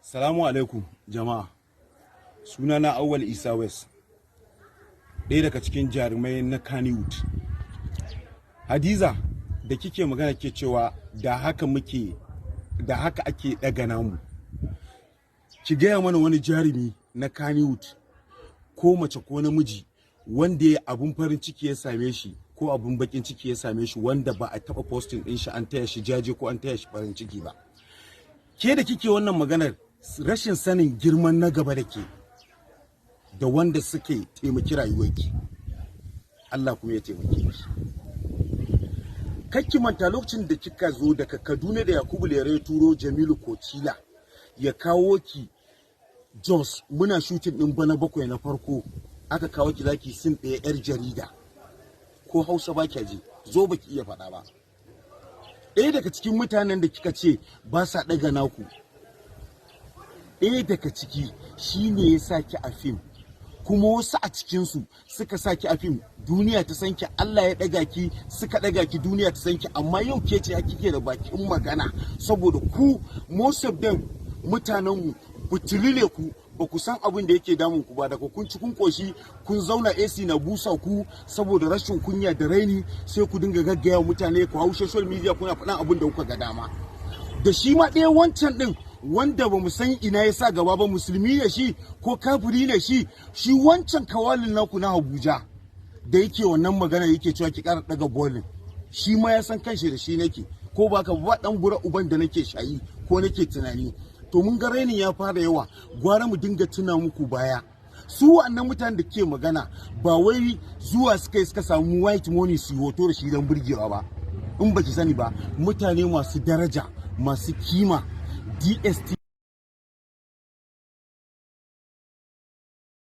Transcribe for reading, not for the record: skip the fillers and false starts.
Salamu alaikum, jama'a. Sunana Awwal Isa West, ɗaya daga cikin jarumai na Kannywood. Hadiza da kike magana ke cewa da haka muke, da haka ake ɗaga namu. Ki gaya mana wani jarumi na Kannywood, ko mace ko namiji, wanda ya abun farin ciki ya same shi ko abun bakin ciki ya same shi wanda ba a taɓa posting ɗin shi an taya shi jaje ko an taya shi farin ciki ba. Ke da kike wannan maganar, rashin sanin girman na gaba da ke da wanda suke taimaki rayuwarki, Allah kuma ya taimake ki. Kakki manta lokacin da kika zo daga Kaduna da Yakubu Lere ya turo Jamilu Kocila ya kawo ki Jos, muna shooting din Bana Bakwai na farko, aka kawo ki zaki scene ɗaya, yar jarida, ko Hausa ba kya ji, zo baki iya faɗa ba. Ɗaya daga cikin mutanen da kika ce ba sa ɗaga naku, ɗaya daga ciki shine ya sa ki a fim, kuma wasu a cikinsu suka sa ki a fim, duniya ta san ki, Allah ya ɗaga ki, suka ɗaga ki, duniya ta san ki. Amma yau ke ce kike da bakin magana, saboda ku, most of them, mutanenmu butulu ne, ku ba ku san abin da yake damun ku ba. Daga kun ci kun koshi, kun zauna, AC na busa ku, saboda rashin kunya da raini sai ku dinga gaggaya mutane, ku hau social media kuna faɗan abin da kuka ga dama. Da shi ma ɗaya wancan ɗin wanda ba mu san ina ya sa gaba ba, musulmi ne shi ko kafiri ne shi, shi wancan kawalin naku na Abuja da yake wannan magana, yake cewa ki ƙara ɗaga bolin, shi ma ya san kanshi da shi nake, ko ba ka ba, ɗan bura uban da nake shayi ko nake tunani. To, mun ga rainin ya fara yawa, gwara mu dinga tuna muku baya. Su wa'annan mutanen da ke magana ba wai zuwa suka yi suka samu white money su hoto da shi don burgewa ba. In baki sani ba, mutane masu daraja, masu kima, DST.